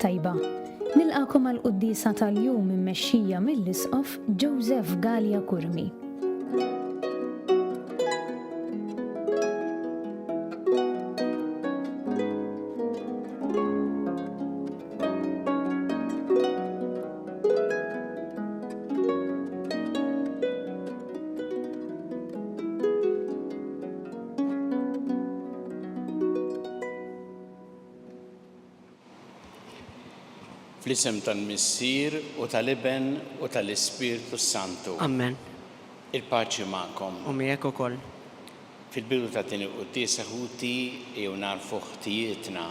t-tajba. Nilqagħkom għall-quddiesa tal-jum immexxija mill-Isqof Joseph Galea Curmi. Fl-isem tal-Missier u tal-Iben u tal-Ispirtu s-Santu. Ammen. Il-paċi magħkom. U miegħek ukoll. Fil-bidu ta' din il-quddiesa ħuti ejjew nagħrfu ħtijietna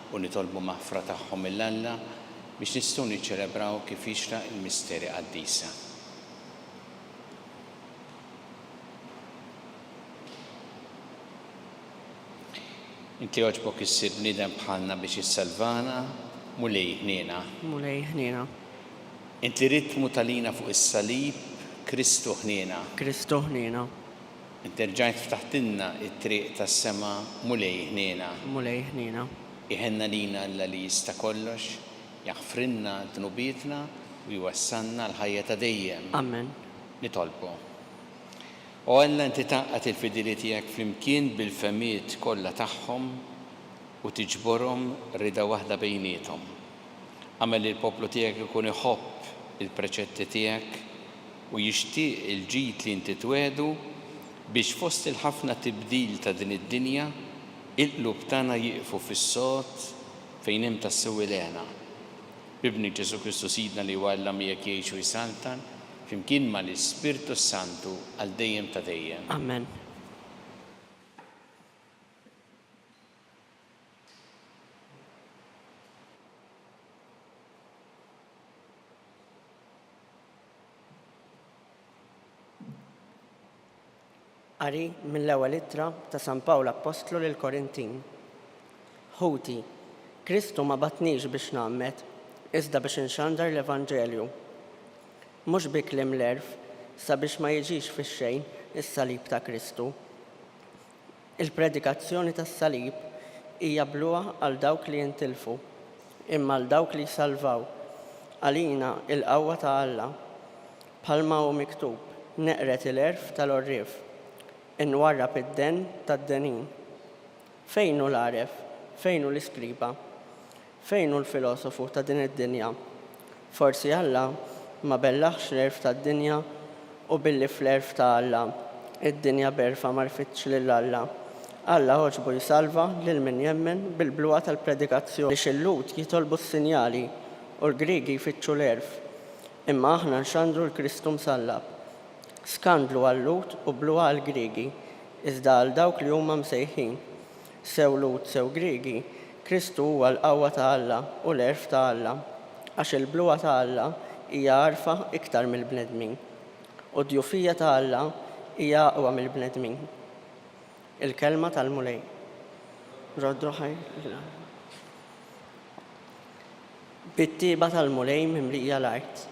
u nitolbu maħfra tagħhom 'il Alla biex nistgħu niċċelebraw kif jixraq il-misteri qaddisa. Int li għoġbok issir bniedem bħalna biex issalvana, Mulej ħniena. Mulej ħniena. Int li ridt tmut għalina fuq is-salib, Kristu ħniena. Kristu ħniena. Int li rġajt ftaħtilna t-triq tas-sema, Mulej ħniena. Mulej ħniena. Iħenn għalina Alla li jista' kollox, jaħfrilna dnubietna u jwassalna għall-ħajja ta' dejjem. Amen. Nitolbu. O Alla inti tgħaqqad il-fidili tiegħek flimkien bil-fehmiet kollha tagħhom u tiġborhom rieda waħda bejniethom. Agħmel li l-poplu tiegħek ikun iħobb il-preċetti tiegħek u jixtieq il-ġid li inti twiegħdu biex fost il-ħafna tibdil ta' din id-dinja, il-qlub tagħna jieqfu fis-sod fejn hemm tassew il-hena. B'Ibnek Ġesù Kristu Sidna li huwa Alla miegħek jgħix u jsaltan, flimkien ma' l-Ispirtu s-Santu għal dejjem ta' dejjem. Amen. Qari mill-Ewwel Ittra ta' San Pawl Appostlu lill-Korintin. Ħuti, Kristu ma bagħatnix biex ngħammed, iżda biex inxandar l-Evanġelju. Mhux bi kliem l-għerf, sabiex ma jiġix fix-xejn is-salib ta' Kristu. Il-predikazzjoni tas-salib hija bluha għal dawk li jintilfu, imma għal dawk li jsalvaw, għalina il-qawwa ta' Alla. Bħalma hu miktub, Neqred il-għerf tal-għorrief, inwarrab id-denn tad-denin. Fejn hu l-għaref? Fejn hu l-iskriba? Fejn hu l-filosofu ta' din id-dinja? Forsi Alla ma bellahx l-għerf tad-dinja u billi fl-għerf ta' Alla, id-dinja b'għerfha m'għarfitx lil Alla, Alla għoġbu jsalva lil min jemmen bil-bluha tal-predikazzjoni. Għaliex il-Lhud jitolbu s-sinjali u l-Griegi jfittxu l-għerf, imma aħna nxandru 'l Kristu msallab. Skandlu għal-Lhud u bluha għall-Griegi, iżda għal dawk li huma msejħin, sew Lhud sew Griegi, Kristu huwa l-qawwa ta' Alla u l-għerf ta' Alla, għax il-bluha ta' Alla hija għarfa iktar mill-bnedmin, u d-djufija ta' Alla hija aqwa mill-bnedmin. Il-Kelma tal-Mulej. Roddu ħajr lil Alla. Bit-tjieba tal-Mulej mimlija l-art.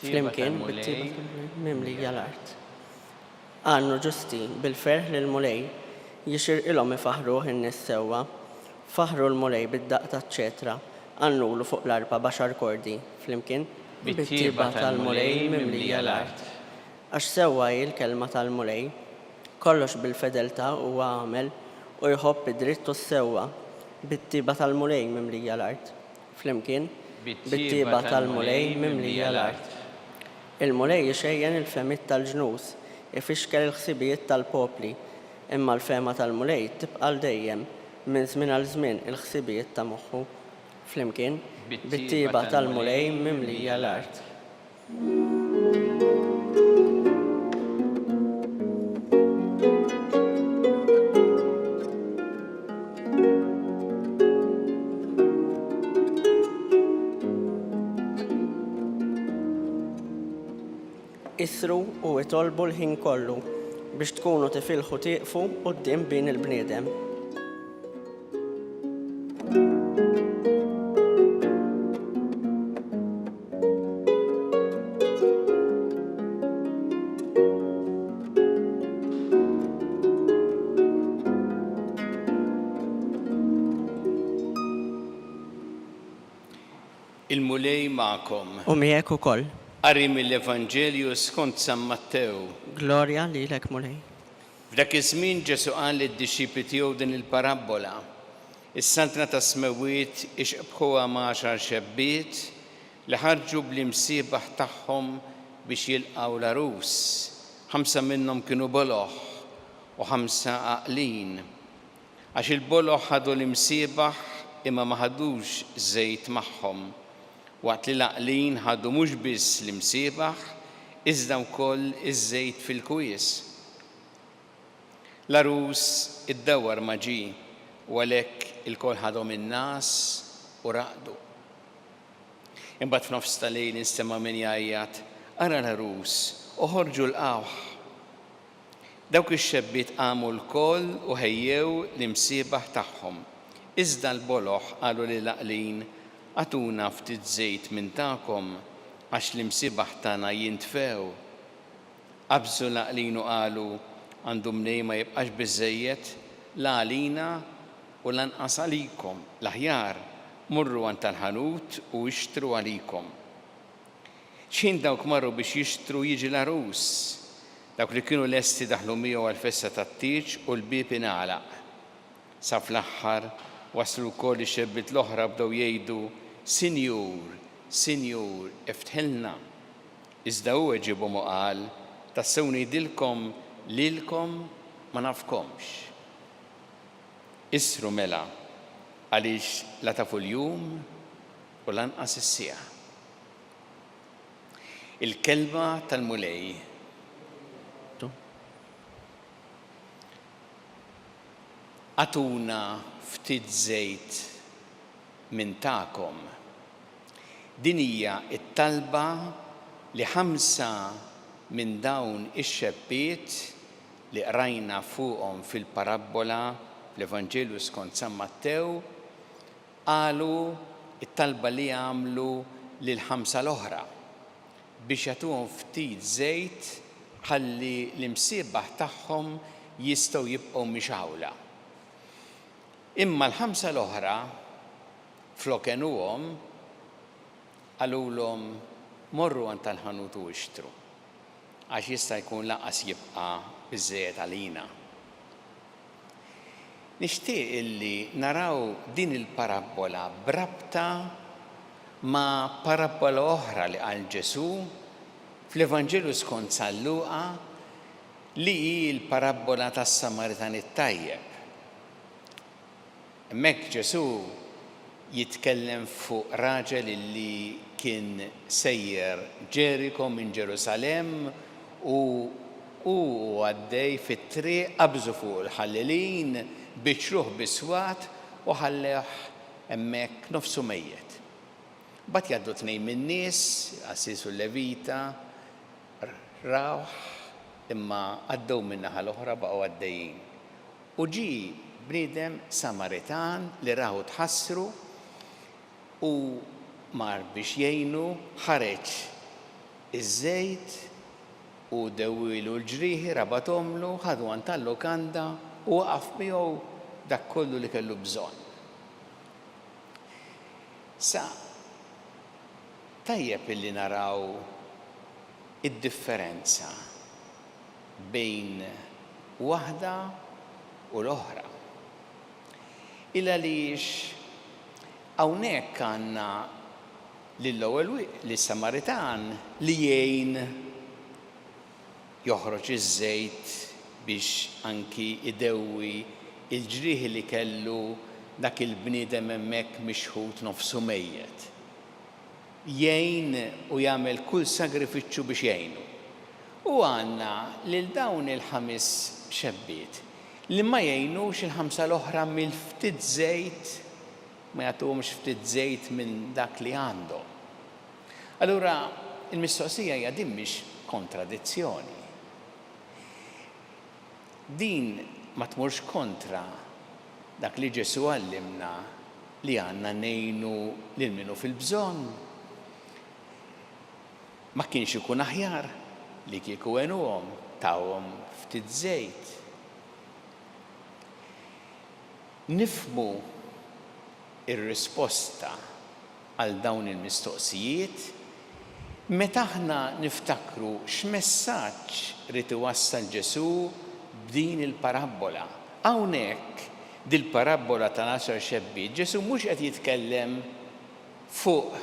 Flimkien, bit-tjieba tal-Mulej mimlija l-art. Għannu ġusti bil-ferħ lill-Mulej, jixirqilhom ifaħħruh in-nies sewwa. Faħħru l-Mulej bid-daqq taċ-ċetra, għannulu fuq l-arpa b'għaxar kordi, flimkien. Bit-tjieba tal-Mulej mimlija l-art. Għax sewwa hi l-kelma tal-Mulej, kollox bil-fedeltà huwa għamel, u jħobb id-dritt u s-sewwa. Bit-tjieba tal-Mulej mimlija l-art. Flimkien. Bit-tjieba tal-Mulej mimlija l-art. Il-Mulej ixejjen il-fehmiet tal-ġnus, ifixkel il-ħsibijiet tal-popli. Imma l-fehma tal-Mulej tibqa' għal dejjem, minn żmien għal żmien il-ħsibijiet ta' moħħu. Flimkien, Bit-tjieba tal-Mulej mimlija l-art. Ishru u itolbu l-ħin kollu, biex tkunu tifilħu tieqfu quddiem Bin il-bniedem. Il-Mulej magħkom. U miegħek ukoll. Qari mill-Evanġelju skont San Mattew. Glorja lilek, Mulej. F'dak iż-żmien Ġesù qal lid-dixxipli tiegħu din il-parabbola, Is-saltna tas-smewwiet ixqbħuha ma' għaxar xebbiet li ħarġu bl-imsiebaħ tagħhom biex jilqgħu l-għarus. Ħamsa minnhom kienu boloh u ħamsa għaqlin. Għax il-boloh ħadu l-imsiebaħ imma ma ħadux żejt magħhom, waqt li l-għaqlin ħadu mhux biss l-imsiebaħ iżda wkoll iż-żejt fil-kwies. L-għarus iddawwar ma ġie u għalhekk ilkoll ħadhom in-ngħas u raqdu. Imbagħad f'nofs ta' lejl instema' min jgħajjat, 'Ara l-għarus, oħorġu lqgħuh! Dawk ix-xebbiet qamu lkoll u ħejjew l-imsiebaħ tagħhom. Iżda l-boloh qalu lill-għaqlin, Agħtuna ftit żejt minn tagħkom, għax l-imsiebaħ tagħna jintfew. Qabżu l-għaqlin u qalu, Għandu mnejn ma jibqax biżżejjed, la għalina u lanqas għalikom. L-aħjar, morru għand tal-ħanut u ixtru għalikom. X'ħin dawk marru biex jixtru jiġi l-għarus. Dawk li kienu lesti daħlu miegħu għall-festa tat-tieġ u l-bieb ingħalaq. Sa fl-aħħar waslu wkoll ix-xebbiet l-oħra u bdew jgħidu, 'Sinjur, Sinjur, iftħilna. Iżda hu weġibhom u qal, 'Tassew ngħidilkom, lilkom ma nafkomx. Isru mela, għaliex la tafu l-jum u lanqas is-siegħa. Il-Kelma tal-Mulej. Agħtuna ftit żejt minn tagħkom. Din hija t-talba li ħamsa minn dawn ix-xebbiet li qrajna fuqhom fil-parabbola fl-Evanġelju skont San Mattew Qalu t-talba li għamlu lill-ħamsa l-oħra, biex jagħtuhom ftit żejt ħalli l-imsiebaħ tagħhom jistgħu jibqgħu mixgħula. Imma l-ħamsa l-oħra, flok għenuhom, qalulhom, Morru għand tal-ħanut u ixtru, għax jista' jkun lanqas jibqa' biżżejjed għalina. Nixtieq illi naraw din il-parabbola b'rabta ma' parabbola oħra li qal Ġesù fl-Evanġelju skont San Luqa li hi l-parabbola tas-Samaritan it-tajjeb. Hemmhekk Ġesù jitkellem fuq raġel illi kien sejjer Ġeriko minn Ġerusalemm u hu u għaddej fit-triq qabżu fuqu l-ħallelin, biċċruh bis-swat u ħallewh hemmhekk nofsu mejjet. Mbagħad jgħaddu tnejn min-nies, il-qassis u l-Levita, rawh imma għaddew min-naħa l-oħra baqgħu għaddejjin. U ġie bniedem Samaritan li rah u tħassru, u mar biex jgħinu, ħareġ iż-żejt u dewwielu l-ġrieħi, rabathomlu, ħadu għand tal-lukanda u waqaf miegħu dak kollu li kellu bżonn. Sa tajjeb illi naraw id-differenza bejn waħda u l-oħra. Il għaliex hawnhekk għandna lill-ewwel lis-Samaritan li jgħin joħroġ iż-żejt biex anki idewwi l-ġrieħi li kellu dak il-bniedem hemmhekk mixħut nofsu mejjet. Jgħin u jagħmel kull sagrifiċċju biex jgħinu. U għandna lil dawn il-ħames xebbiet li ma jgħinux il-ħamsa l-oħra mill-ftit żejt, ma jagħtuhomx ftit żejt minn dak li għandhom. Allura l-mistoqsija hija din mhix kontradizzjoni. Din ma tmurx kontra dak li Ġesù għallimna li għandna ngħinu lil min hu fil-bżonn? Ma kienx ikun aħjar li kieku għenuhom, tawhom ftit żejt? Nifhmu r-risposta. għal dawn il-mistoqsijiet meta aħna niftakru x'messaġġ ried iwassal Ġesù b'din il-parabbola. Hawnhekk, dil-parabbola tal-għaxar xebbiet, Ġesù mhux qed jitkellem fuq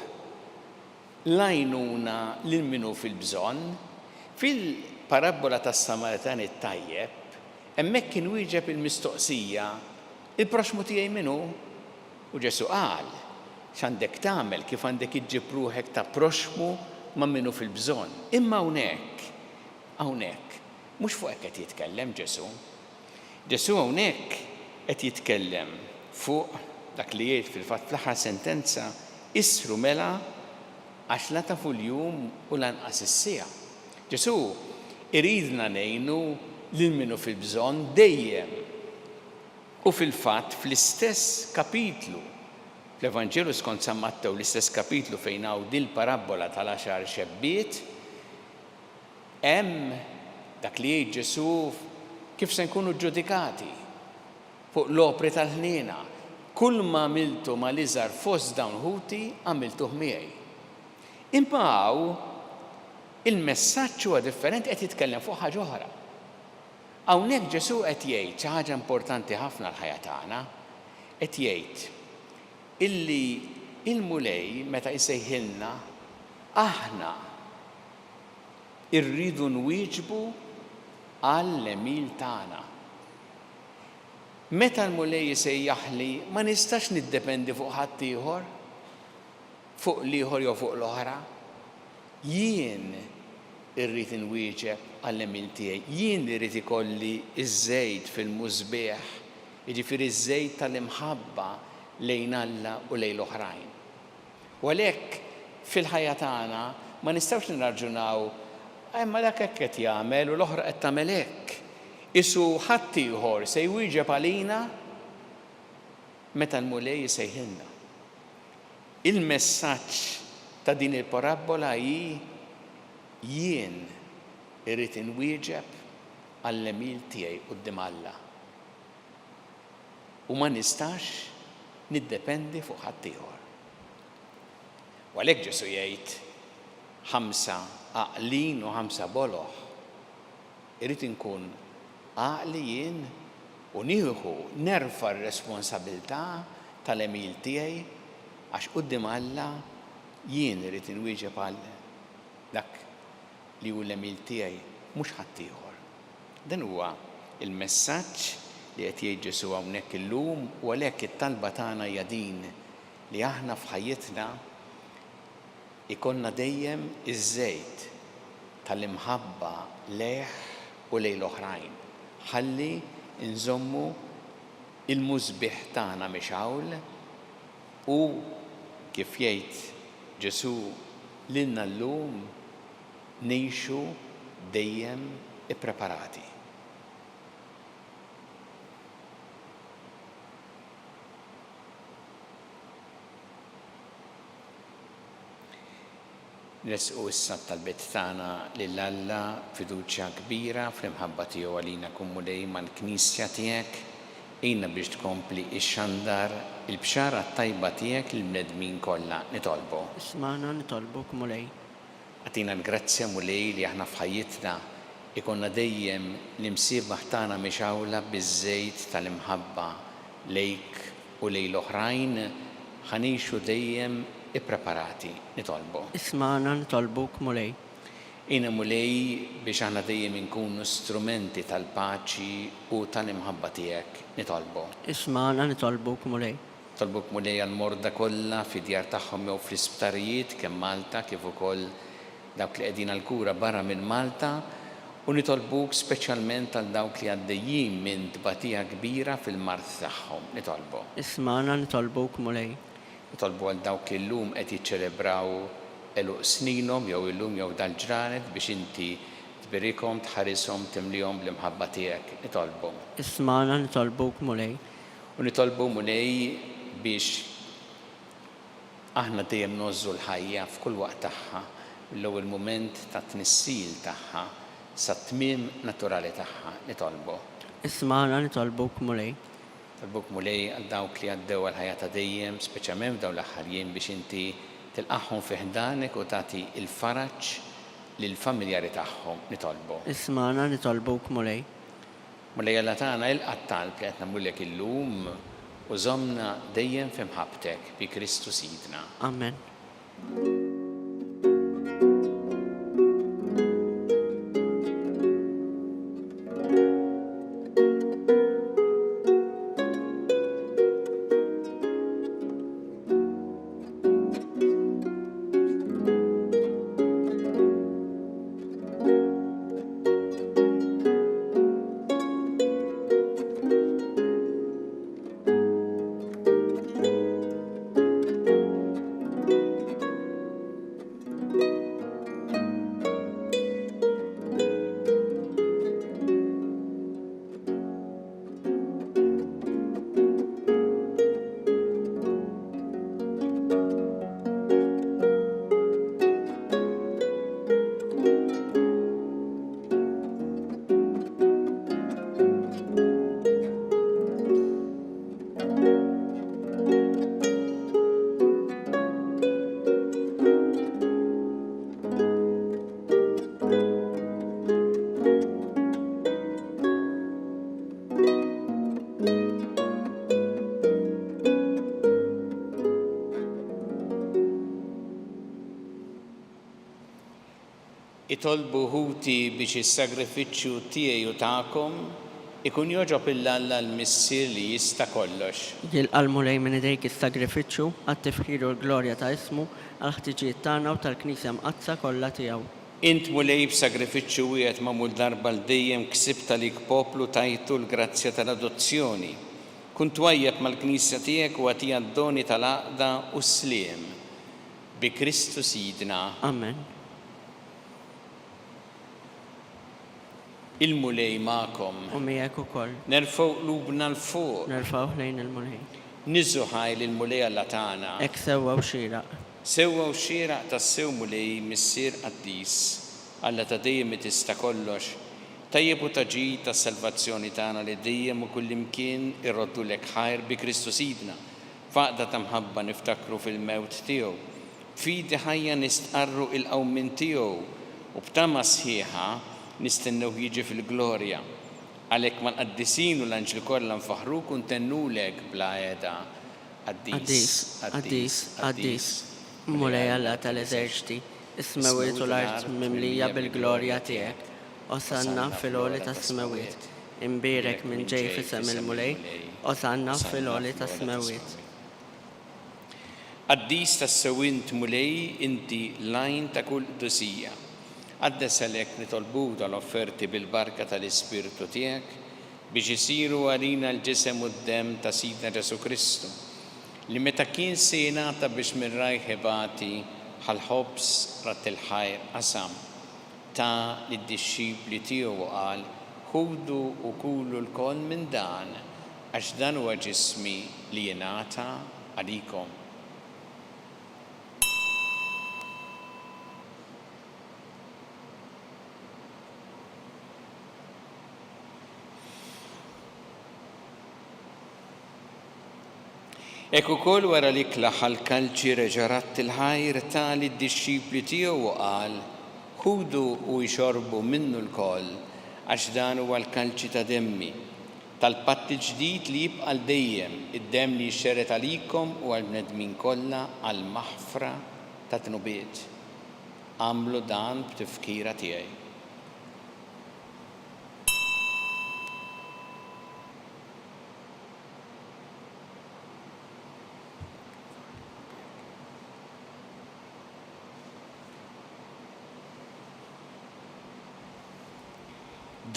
l-għajnuna lil min hu fil-bżonn. Fil-parabbola tas-Samaritan it-tajjeb, hemmhekk kien wieġeb il-mistoqsija, Il-proxxmu tiegħi min hu? U Ġesù qal, X'għandek tagħmel, kif għandek iġġib ruħek ta' proxxmu ma' min hu fil-bżonn. Imma hawnhekk, hawnhekk, mhux fuq hekk qed jitkellem Ġesù. Ġesù hawnhekk qed jitkellem fuq dak li jgħid fil-fatt fl-aħħar sentenza, Issru mela għax la tafu l-jum u lanqas is-siegħa. Ġesù iridna ngħinu lil min hu fil-bżonn dejjem. U fil-fatt fl-istess kapitlu, fl-Evanġelu skont San Mattew, l-istess kapitlu fejn hawn dil-parabbola tal-għaxar xebbiet, hemm dak li jgħid Ġesù kif se nkunu ġġudikati fuq l-opri tal-ħniena, Kull ma għamiltu mal-iżgħar fost dawn ħuti għamiltuh miegħi. Imma hawn il-messaġġ huwa differenti qed jitkellem fuq ħaġa oħra. Hawnhekk Ġesù qed jgħid xi ħaġa importanti ħafna għall-ħajja tagħna. Qed jgħid illi l-Mulej meta jsejħilna aħna rridu nwieġbu għall-għemil tagħna. Meta l-Mulej isejjaħli ma nistax niddependi fuq ħaddieħor. Fuq l-ieħor jew fuq l-oħra. Jien irrid inwieġeb għall-għemil tiegħi. Jien li rrid ikolli ż-żejt fil-musbieħ, jiġifieri ż-żejt tal-imħabba lejn Alla u lejn l-oħrajn. U għalhekk fil-ħajja tagħna ma nistgħux nirraġunaw, imma dak hekk qed jagħmel u l-oħra qed tagħmel hekk. Qisu ħaddieħor se jwieġeb għalina meta l-Mulej isejħilna. Il-messaġġ ta' din il-parabbola hi, Jien irrid inwieġeb għall-għemil tiegħi quddiem Alla u ma nistax niddependi fuq ħaddieħor. U għalhekk Ġesù jgħid, Ħamsa għaqlin u ħamsa boloh. Irrid inkun għaqli jien u nieħu, nerfa' r-responsabilità tal-għemil tiegħi għax quddiem Alla jien irrid inwieġeb għal dak li hu l-għemil tiegħi, mhux ħaddieħor. Dan huwa l-messaġġ li qed jgħid Ġesù hawnhekk illum u għalhekk it-talba tagħna hija din li aħna f'ħajjitna Ikollna dejjem iż-żejt tal-imħabba lejh u lejn l-oħrajn, ħalli nżommu l-musbieħ tagħna mixgħul u, kif jgħid Ġesù lilna llum, ngħixu dejjem ippreparati. Nressqu issa t-talbiet tagħna lil Alla b'fiduċja kbira fl-imħabba tiegħu għalina. Kun Mulej mal-Knisja tiegħek, għinna biex tkompli ixxandar il-bxara t-tajba tiegħek lill-bnedmin kollha. Nitolbu. Ismagħna nitolbuk Mulej. Agħtina l-grazzja Mulej li aħna f'ħajjitna jkollna dejjem l-imsiebaħ tagħna mixgħula biż-żejt tal-imħabba lejk u lejn l-oħrajn ħa ngħixu dejjem ippreparati. Nitolbu. Ismagħna nitolbuk, Mulej. Għinna Mulej biex aħna dejjem inkunu strumenti tal-paċi u tal-imħabba tiegħek. Nitolbu. Ismagħna nitolbuk, Mulej. Nitolbuk Mulej għall-morda kollha fid-djar tagħhom jew fl-isptarijiet kemm Malta kif ukoll dawk li qegħdin għall-kura barra minn Malta, u nitolbuk speċjalment għal dawk li għaddejjin minn tbatija kbira fil-mard tagħhom. Nitolbu. Ismagħna nitolbuk, Mulej. Nitolbu għal dawk li llum qed jiċċelebraw għeluq sninhom, jew illum jew dal-ġranet, biex inti tberikhom, tħarishom, timlihom bl-imħabba tiegħek. Nitolbu. Ismagħna nitolbuk, Mulej. U nitolbu, Mulej, biex Aħna dejjem ngħożżu l-ħajja f'kull waqt tagħha, mill-ewwel mument tat-tnissil tagħha sat-tmiem naturali tagħha. Nitolbu. Ismagħna nitolbuk, Mulej. Nitolbuk Mulej għal dawk li għaddew għall-ħajja ta' dejjem, speċjalment f'dawn l-aħħar jiem biex inti tilqagħhom fi ħdanek u tagħti l-faraġ lill-familjari tagħhom. Nitolbu. Ismagħna nitolbuk Mulej. Mulej Alla tagħna ilqa' t-talb li qed nagħmlulek illum u żommna dejjem fi mħabbtek bi Kristu Sidna. Amen. Itolbu ħuti biex is-sagrifiċċju tiegħi u tagħkom ikun jogħġob 'il Alla l-Missier li jista' kollox. Jilqa' l-Mulej minn idejk is-sagrifiċċju għat-tifħir u l-glorja ta' ismu, għall-ħtiġijiet tagħna u tal-Knisja Mqaddsa kollha tiegħu. Int, Mulej, b'sagrifiċċju wieħed magħmul darba għal dejjem ksibt għalik poplu tajtu l-grazzja tal-adozzjoni. Kun twajjeb mal-Knisja tiegħek u agħtiha d-doni tal-għaqda u s-sliem. Bi Kristu Sidna. Amen. Il-Mulej magħkom. U miegħek ukoll. Nerfgħu qlubna 'l fuq. Nerfgħuh lejn il-Mulej. Niżżu ħajr lill-Mulej Alla tagħna. Hekk sewwa u xieraq. Sewwa u xieraq tassew Mulej, Missier qaddis, Alla ta' dejjem li tista' kollox, tajjeb u ta' ġid għas-salvazzjoni tagħna li dejjem u kullimkien irroddulek ħajr bi Kristu Sidna, F'għaqda ta' mħabba niftakru fil-mewt tiegħu, b'fidi ħajja nistqarru il-qawmien tiegħu u b'tama sħiħa nistennewh jiġi fil-glorja. Għalhekk mal-qaddisin u l-anġli kollha nfaħħruk u ntennulek bla heda, Qaddis, qaddis, qaddis, Mulej Alla tal-eżerċti, is-smewwiet u l-art mimlija bil-glorja tiegħek. Osanna fil-għoli tas-smewwiet. Imbierek min ġej f'isem il-Mulej, Osanna fil-għoli tas-smewwiet. Qaddis tassew int, Mulej, inti l-għajn ta' kull qdusija. Qaddes għalhekk nitolbuk dawn l-offerti bil-barka tal-Ispirtu tiegħek, biex isiru għalina l-ġisem u d-demm ta' Sidna Ġesù Kristu, li meta kien se jingħata biex minn rajh ibati, ħa l-ħobż, radd il-ħajr, qasam, Ta lid-dixxipli tiegħu u qal, Ħudu u kulu lkoll minn dan, għax dan huwa ġismi li jingħata għalikom. Hekk ukoll wara l-ikla ħa l-kalċi reġa' radd il-ħajr ta lid-dixxipli tiegħu u qal, Ħudu u ixorbu minnu lkoll, għax dan huwa l-kalċi ta' demmi, tal-patt il-ġdid li jibqa' għal dejjem, id-demm li jixxerred għalikom u għall-bnedmin kollha għall-maħfra tad-dnubiet. Agħmlu dan b'tifkira tiegħi.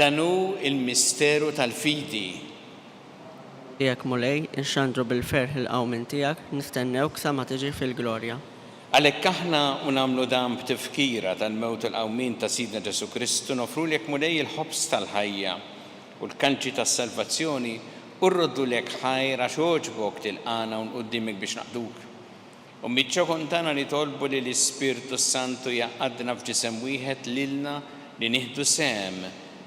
Dan hu l-misteru tal-fidi. Tiegħek Mulej, inxandru bil-ferħ il-qawmien tiegħek, nistennewk sa ma tiġi fil-glorja. Għalhekk aħna u nagħmlu dan b'tifkira tal-mewt u l-qawmien ta' Sidna Ġesù Kristu, noffrulek Mulej il-ħobż tal-ħajja u l-kalċi tas-salvazzjoni, u rroddulek ħajr għax għoġbok tilqagħna hawn quddiemek biex naqduk. U miċ-ċokon tagħna nitolbu li l-Ispirtu s-Santu jgħaqqadna f'ġisem wieħed lilna li nieħdu sehem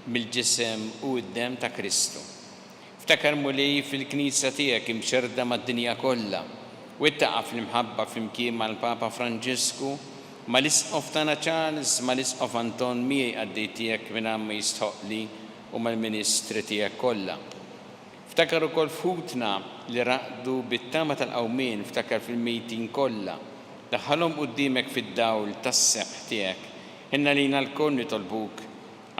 mill-ġisem u d-demm ta' Kristu. Ftakar, Mulej, fil-Knisja tiegħek imxerrda mad-dinja kollha, u ittaqa' fl-imħabba flimkien mal-Papa Franġisku, mal-Isqof tagħna Charles, mal-Isqof Anton miegħi qaddej tiegħek mingħajr ma jistħoqqli u mal-ministri tiegħek kollha. Ftakar ukoll f'ħutna li raqdu bit-tama tal-qawmien, ftakar fil-mejtin kollha. Daħħalhom quddiemek fid-dawl tas-sebħ tiegħek. Ħenn għalina lkoll nitolbuk.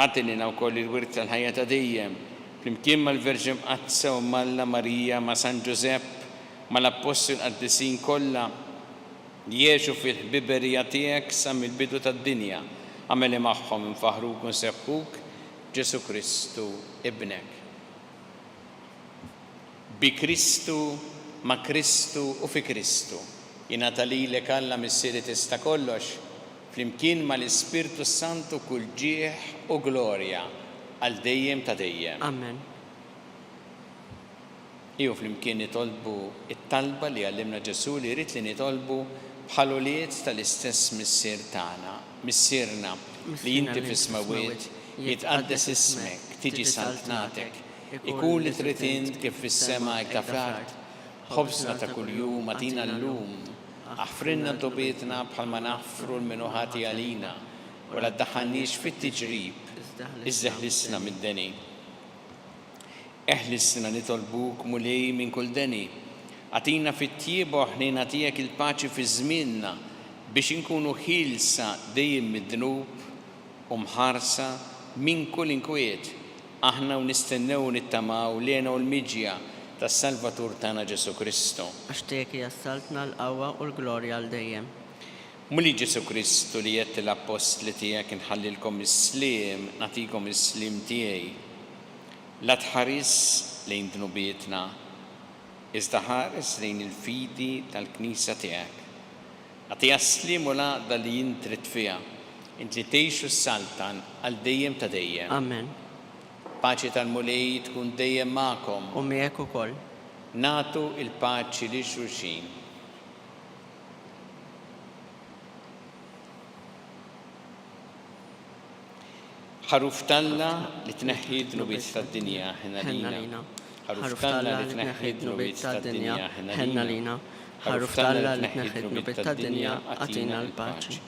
Agħti lilna wkoll il-wirt tal-ħajja ta' dejjem, flimkien mal-Verġni Mqaddsa Omm Alla Marija, ma' San Ġużepp, mal-Appostli u l-qaddisin kollha li għexu fil-ħbiberija tiegħek sa mill-bidu tad-dinja. Agħmel li magħhom infaħħruk u nsebbħuk b'Ġesù Kristu, Ibnek. Bi Kristu, ma' Kristu u fi Kristu, jingħata lilek Alla Missier li tista' kollox, flimkien mal-Ispirtu s-Santu kull ġieħ u glorja għal dejjem ta' dejjem. Amen. Ejjew flimkien nitolbu t-talba li għallimna Ġesù li jrid li nitolbu bħal ulied tal-istess Missier tagħna. Missierna, li inti fis-smewwiet, jitqaddes ismek, tiġi saltnatek, ikun li trid int kif fis-sema hekk fl-art. Ħobżna ta' kuljum agħtina llum. Aħfrilna dnubietna bħalma naħfru 'l min hu ħati għalina, u la ddaħħalniex fit-tiġrib, iżda eħlisna mid-deni. Eħlisna, nitolbuk, Mulej, minn kull deni. Agħtina fit-tjieba u ħniena tiegħek il-paċi fi żmienna, biex inkunu ħielsa dejjem mid-dnub u mħarsa minn kull inkwiet, aħna u nistennew u nittamaw l-hena u l-miġja tas-Salvatur tagħna Ġesù Kristu. Għax tiegħek hija s-saltna, l-qawwa u l-glorja għal dejjem. Mulej Ġesù Kristu li għedt lill-appostli tiegħek inħallilkom is-sliem, nagħtikom is-sliem tiegħi. La tħarisx lejn dnubietna, iżda ħares lejn il-fidi tal-Knisja tiegħek. Agħtiha s-sliem u l-għaqda li int trid fiha, int li tgħix u ssaltan għal dejjem ta' dejjem. Amen. Paċi tal-Mulej tkun dejjem magħkom. U miegħek ukoll. Nagħtu l-paċi lil xulxin. Ħaruf t'Alla li tneħħi d-dnubiet tad-dinja, ħenn għalina. Ħaruf t'Alla li tneħħi d-dnubiet tad-dinja, ħenn għalina. Ħaruf t'Alla li tneħħi d-dnubiet tad-dinja, agħtina l-paċi.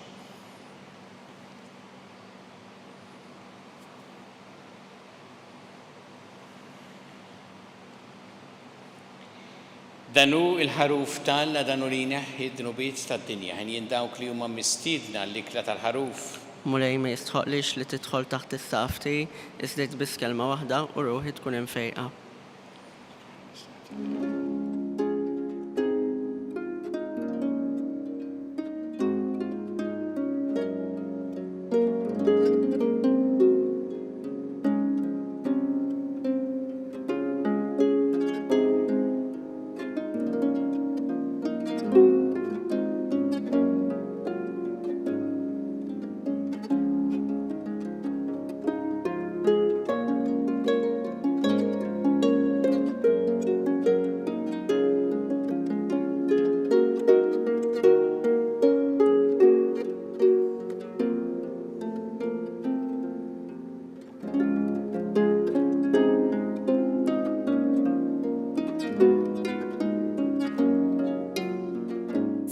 Dan hu l-Ħaruf t'Alla, dan hu li jneħħi d-dnubiet tad-dinja. Henjin dawk li huma mistiedna għall-ikla tal-Ħaruf. Mulej, ma jistħoqqlix li tidħol taħt is-saqaf tiegħi, iżda għid biss kelma waħda u ruħi tkun imfejqa.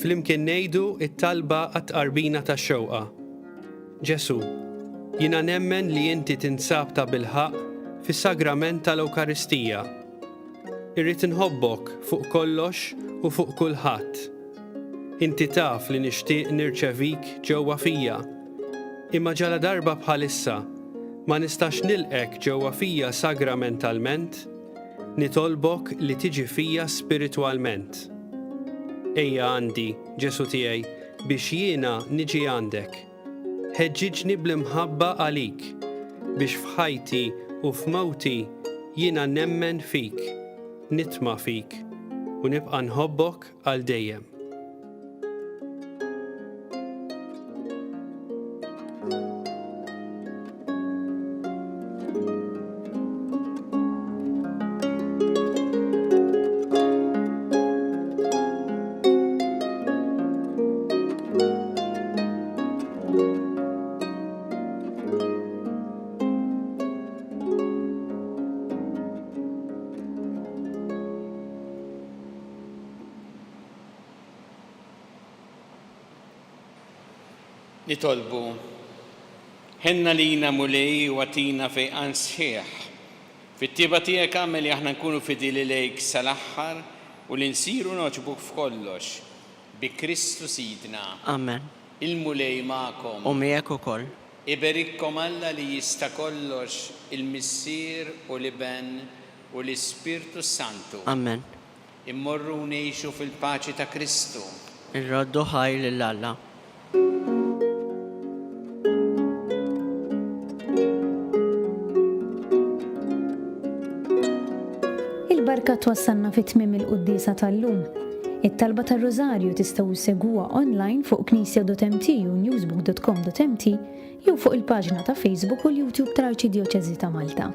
Flimkien ngħidu t-talba għat-tqarbina tax-xewqa. Ġesù, jiena nemmen li inti tinsab tabilħaqq fis-sagrament tal-Ewkaristija. Irrid inħobbok fuq kollox u fuq kulħadd. Inti taf li nixtieq nirċevik ġewwa fija. Imma ġaladarba bħalissa ma nistax nilqgħek ġewwa fija sagramentalment, nitolbok li tiġi fija spiritwalment. Ejja għandi, Ġesù tiegħi, biex jiena niġi għandek. Ħeġġiġni bl-imħabba għalik, biex f'ħajti u f'mewti jiena nemmen fik, nitma' fik, u nibqa' nħobbok għal dejjem. Nitolbu. Ħenn għalina, Mulej, u agħtina fejqan sħiħ. Fit-tjieba tiegħek agħmel li aħna nkunu fidili lejk sal-aħħar u li nsiru nogħġbuk f'kollox. Bi Kristu Sidna. Amen. Il-Mulej magħkom. U miegħek ukoll. Iberikkom Alla li jista' kollox, il-Missier u l-Iben u l-Ispirtu s-Santu. Amen. Immorru u ngħixu fil-paċi ta' Kristu. Irroddu ħajr lil Alla. Il-barka twassalna fi tmiem il-quddiesa tal-lum. It-talba tar-Rużarju tistgħu ssegwuha online fuq knisja.mt u newsbook.com.mt jew fuq il-paġna ta' Facebook u l-YouTube tal-Arċidjoċeżi ta' Malta.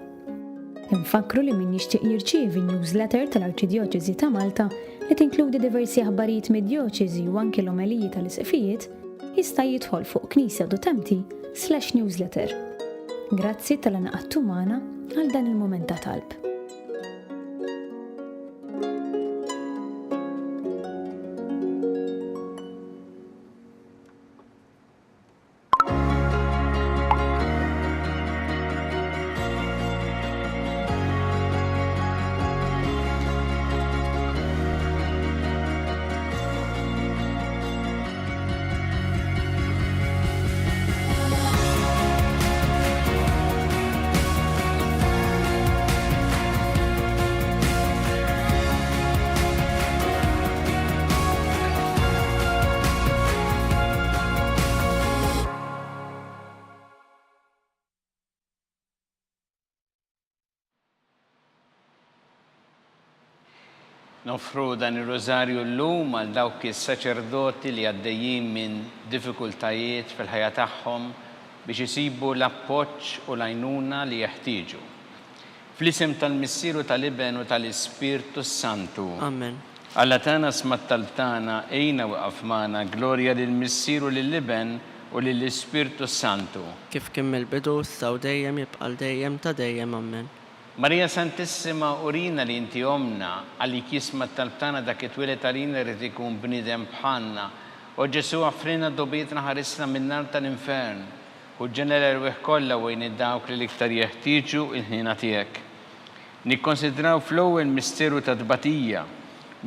Infakkru li min jixtieq jirċievi n-newsletter tal-Arċidjoċeżi ta' Malta li tinkludi diversi aħbarijiet mid-djoċeżi u anki l-omeliji tal-isqfijiet, jista' jidħol fuq knisja.mt/newsletter. Grazzi talli ngħaqadtu magħna għal dan il-mument ta' talb. Noffru dan ir-Rużarju llum għal dawk is-saċerdoti li għaddejjin minn diffikultajiet fil-ħajja tagħhom biex isibu l-appoġġ u l-għajnuna li jeħtieġu. Fl-isem tal-Missier u tal-Iben u tal-Ispirtu s-Santu. Amen. Alla tagħna sma' t-talb tagħna, għinna u iqaf magħna, glorja lill-Missier u lill-Iben u lill-Ispirtu s-Santu. Kif kien mill-bidu, issa u dejjem, jibqa' għal dejjem ta' dejjem. Amen. Marija Santissima urina li inti Ommna, għalik jisma' t-talb tagħna dak li twieled għalina jrid ikun bniedem bħalna. O Ġesù aħfrilna dnubietna ħarisna min-nar tal-infern. Ħuġġena l-erwieħ kollha u għin dawk li l-iktar jeħtieġu l-ħniena tiegħek. Nikkonsidraw fl-ewwel misteru ta' tbatija,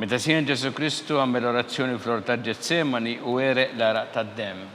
meta Sidna Ġesù Kristu għamel orazzjoni fl-Ort ta' Ġetsemani u għereq l-għaraq tad-demm.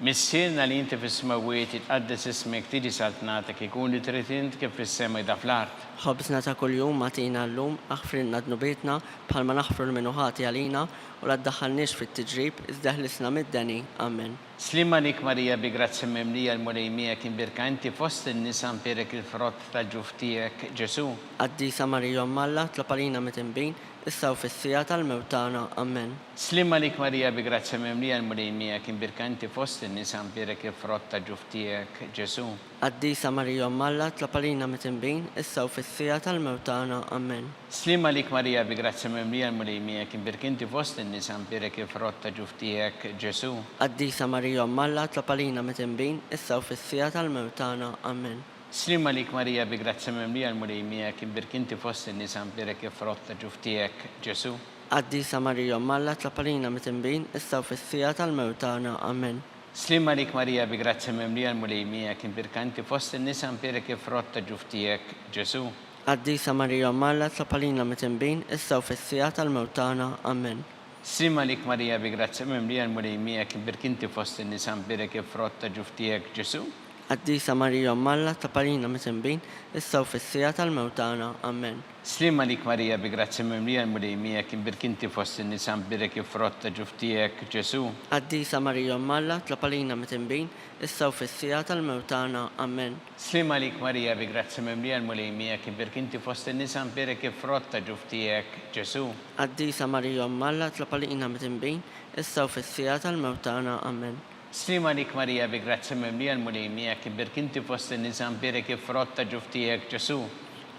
Missierna li inti fis-smewwiet, jitqaddes ismek, tiġi saltnatek, ikun li trid int kif fis-sema jda fl-art. Ħobżna ta' kuljum agħtina llum, aħfrilna dnubietna, bħalma naħfru 'l min hu ħati għalina, u la ddaħħalniex fit-tiġrib, iżda eħlisna mid-deni. Amen. Sliem għalik Marija bi grazzja mimlija l-Mulej miegħek imbierka inti fost in-nisa mbierek il-frott tal-ġuf tiegħek Ġesù. Qaddisa Marija Omm Alla, tlob għalina midinbin, issa u fis-siegħa tal-mewt tagħna. Amen. Sliem għalik Marija bi grazzja mimlija l-Mulej miegħek imbierka inti fost in-nisa mbierek il-frott ta' ġuf tiegħek Ġesù. Qaddisa Marija Omm Alla tlob għalina mitinbin issa u fis-siegħa tal-mewt tagħna. Amen. Sliem għalik Marija bi grazzja mimlija l-Mulej miegħek imbierka inti fost in-nisa mbierek il-frott ta' ġuf tiegħek Ġesù. Qaddisa Marija Omm Alla tlob għalina mitinbin issa u fis-siegħa tal-mewt tagħna. Amen. Sliem għalik Marija bi grazzja mimlija l-Mulej miegħek imbierka inti fost in-nisa mbierek il-frott ta' ġuf tiegħek Ġesù. Qaddisa Marija Omm Alla tlob għalina mitinbin issa u fis-siegħa tal-mewt tagħna. Amen. Sliem għalik Marija bi grazzja mimlija l-Mulej miegħek imbierka inti fost in-nisa mbierek il-frott ta' ġuf tiegħek Ġesù. Qaddisa Marija Omm Alla tlob għalina mitinbin issa u fis-siegħa tal-mewt tagħna. Amen. Sliem għalik Marija bi grazzja mimlija l-Mulej miegħek imbierka inti fost in-nisa mbierek il-frott ta' ġuf tiegħek Ġesù. Qaddisa Marija Omm Alla tlob għalina mitinbin issa u fis-siegħa tal-mewt tagħna. Amen. Sliem għalik Marija bi grazzja mimlija l-Mulej miegħek imbierk inti fost in-nisa mbierek il-frott ta' ġuf tiegħek Ġesù. Qaddisa Marija Omm Alla tlob għalina mitinbin issa u fis-siegħa tal-mewt tagħna. Amen. Sliem għalik Marija bi grazzja mimlija l-Mulej miegħek imbierk inti fost in-nisa mbierek il-frott ta' ġuf tiegħek Ġesù. Qaddisa Marija Omm Alla tlob għalina mitinbin issa u fis-siegħa tal-mewt tagħna. Amen. Sliem għalik Marija bi grazzja mimlija l-Mulej miegħek imbierk inti fost in-nisa mbierek il-frott ta' ġuf tiegħek Ġesù.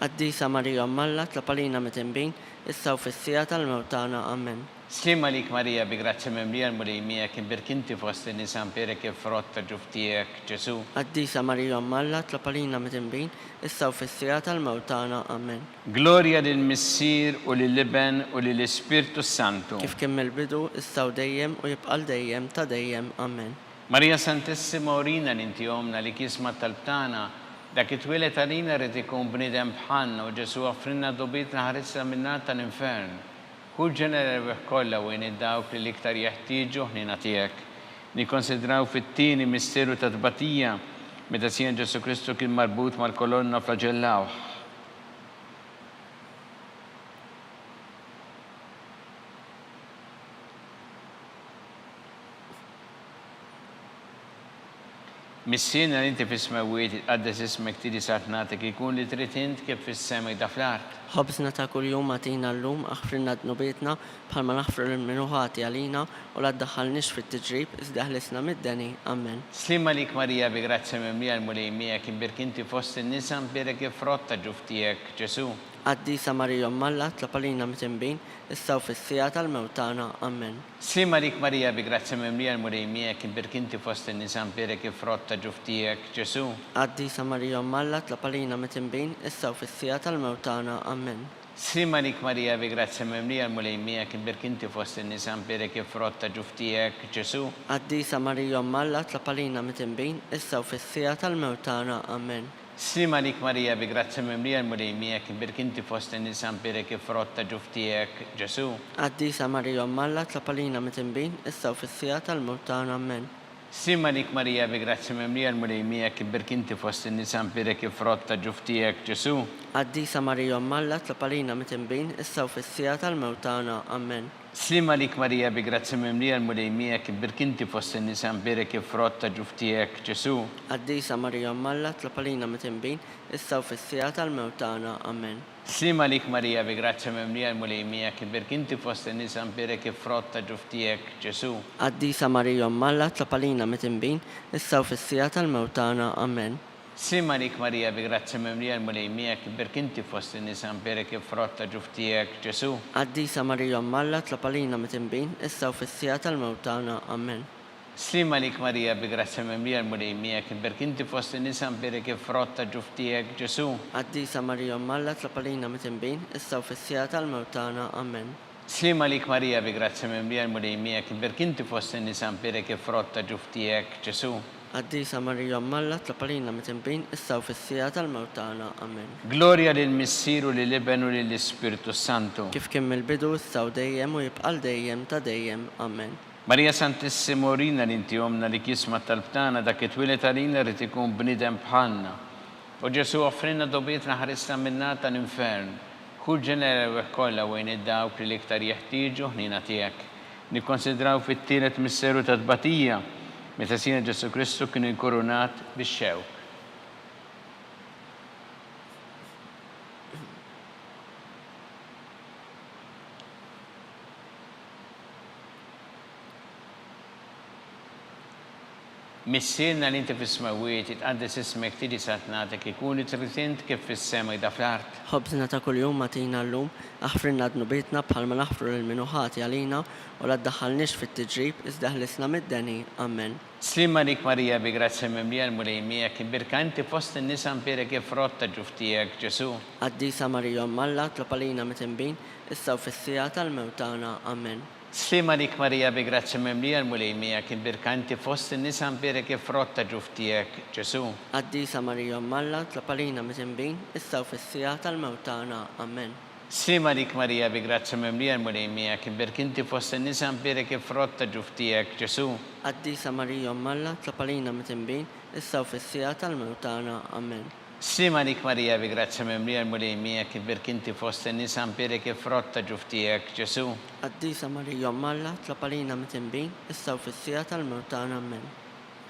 Qaddisa Marija Omm Alla tlob għalina midinbin, issa u fis-siegħa tal-mewt tagħna. Amen. Sliem għalik Marija bi grazzja mimlija l-Mulej miegħek imbierk inti fost in-nisa mbierek il-frott ta' ġuf tiegħek, Ġesù. Qaddisa Marija Omm Alla, tlob għalina midinbin, issa u fis-siegħa tal-mewt tagħna. Amen. Glorja lill-Missier u lill-Iben u lill-Ispirtu s-Santu. Kif kien mill-bidu, issa u dejjem, u jibqa' għal dejjem ta' dejjem. Amen. Marija Santissima urina li inti Ommna li jisma' t-talb tagħna, Dak li twieled għalina ried ikun bniedem bħalna u Ġesù offrilna dnubietna ħarisna min-nar tal-infern. Hu ġenera l-erwieħ kollha u għin dawk li l-iktar jeħtieġu ħniena tiegħek. Nikkonsidraw fit-tieni misteru ta' tbatija, meta Sidna Ġesù Kristu kien marbut mal-kolonna u flaġellawh. Missierna li inti fis-smewwiet, jitqaddes ismek, tiġi saltnatek, ikun li trid int kif fis-sema hekk fl-art. Ħobżna ta' kuljum agħtina llum, aħfrilna dnubietna, bħalma naħfru lil min hu ħati għalina, u la ddaħħalniex fit-tiġrib, iżda eħlisna mid-deni. Ammen. Sliem għalik Marija bi grazzja mimlija l-Mulej miegħek, imbierk inti fost in-nisa, mbierek il-frott ta' ġuf tiegħek, Ġesù. Qaddisa Marija Omm Alla, tlob għalina mitinbin, issa u fis-siegħa tal-mewt tagħna. Ammen. Sliem għalik Marija bi grazzja mimlija l-Mulej miegħek imbierk inti fost in-nisa mbierek il-frott ta' ġuf tiegħek, Ġesù. Qaddisa Marija Omm Alla tlob għalina mitinbin, issa u fis-siegħa tal-mewt tagħna. Ammen. Sliem għalik Marija bi grazzja mimlija l-Mulej miegħek imbierk inti fost in-nisa mbierek il-frott ta' ġuf tiegħek, Ġesù. Qaddisa Marija Omm Alla tlob għalina mitinbin, issa u fis-siegħa tal-mewt tagħna. Ammen. Sliem għalik Marija bi grazzja mimlija l-Mulej miegħek imbierk inti fost in-nisa mbierek il-frott ta' ġuf tiegħek, Ġesù. Qaddisa Marija Omm Alla tlob għalina mitinbin, issa u fis-siegħa tal-mewt tagħna. Ammen. Sliem għalik Marija bi grazzja mimlija l-Mulej miegħek imbierk inti fost in-nisa mbierek il-frott ta' ġuf tiegħek, Ġesù. Qaddisa Marija Omm Alla tlob għalina mitinbin, issa u fis-siegħa tal-mewt tagħna. Ammen. Sliem għalik Marija bi grazzja mimlija l-Mulej miegħek imbierk inti fost in-nisa mbierek il-frott ta' ġuf tiegħek, Ġesù. Qaddisa Marija Omm Alla tlob għalina mitinbin, issa u fis-siegħa tal-mewt tagħna. Ammen. Sliem għalik Marija bi grazzja mimlija l-Mulej miegħek imbierk inti fost in-nisa mbierek il-frott ta' ġuf tiegħek, Ġesù. Qaddisa Marija Omm Alla tlob għalina mitinbin, issa u fis-siegħa tal-mewt tagħna. Ammen. Sliem għalik Marija bi grazzja mimlija l-Mulej miegħek imbierk inti fost in-nisa mbierek il-frott ta' ġuf tiegħek, Ġesù. Qaddisa Marija Omm Alla tlob għalina mitinbin, issa u fis-siegħa tal-mewt tagħna. Ammen. Sliem għalik Marija bi grazzja mimlija l-Mulej miegħek imbierk inti fost in-nisa mbierek il-frott ta' ġuf tiegħek, Ġesù. Qaddisa Marija Omm Alla tlob għalina mitinbin, issa u fis-siegħa tal-mewt tagħna. Ammen. Sliem għalik Marija bi grazzja mimlija l-Mulej miegħek imbierk inti fost in-nisa mbierek il-frott ta' ġuf tiegħek, Ġesù. Qaddisa Marija Omm Alla tlob għalina mitinbin issa u fis-siegħa tal-mewt tagħna. Amen. Glorja lill-Missier u lill-Iben u lill-Ispirtu s-Santu. Kif kien mill-bidu, issa u dejjem u jibqa' għal dejjem ta' dejjem. Amen. Marija Santissima urina li inti Ommna li jisma' t-talb tagħna dak li twieled għalina ried ikun bniedem bħalna. O Ġesù offrilna dogħbietna ħarisna min-nar tal-infern. Ħu l-ġenera l-erwieħ kollha u għin dawk li l-iktar jeħtieġu ħniena tiegħek. Nikkonsidraw fit-tielet misteru ta' tbatija, meta Sidna Ġesù Kristu kien inkurunat bix-xewk. Missierna li inti fis-smewwiet, jitqaddes ismek, tiġi saltnatek, ikun li trid int kif fis-sema hekk fl-art. Ħobżna ta' kuljum agħtina llum, aħfrilna dnubietna bħalma naħfru lil min hu ħati għalina, u la ddaħħalniex fit-tiġrib, iżda eħlisna mid-deni. Ammen. Sliem għalik Marija bi grazzja mimlija l-Mulej miegħek, imbierka inti fost in-nisa mbierek il-frott ta' ġuf tiegħek, Ġesù. Qaddisa Marija Omm Alla, tlob għalina mitinbin, issa u fis-siegħa tal-mewt tagħna. Ammen. Sliem għalik Marija bi grazzja mimlija l-Mulej miegħek imbierka inti fost in-nisa mbierek il-frott ta' ġuf tiegħek, Ġesù. Qaddisa Marija Omm Alla, tlob għalina midinbin, issa u fis-siegħa tal-mewt tagħna. Ammen. Sliem għalik Marija bi grazzja mimlija l-Mulej miegħek imbierka inti fost in-nisa mbierek il-frott ta' ġuf tiegħek, Ġesù. Qaddisa Marija Omm Alla, tlob għalina midinbin, issa u fis-siegħa tal-mewt tagħna. Ammen. Sliem għalik Marija bi grazzja mimlija l-Mulej miegħek imbierk inti fost in-nisa mbierek il-frott ta' ġuf tiegħek, Ġesù. Qaddisa Marija Omm Alla, tlob għalina mitinbin, issa u fis-siegħa tal-mewt tagħna. Ammen.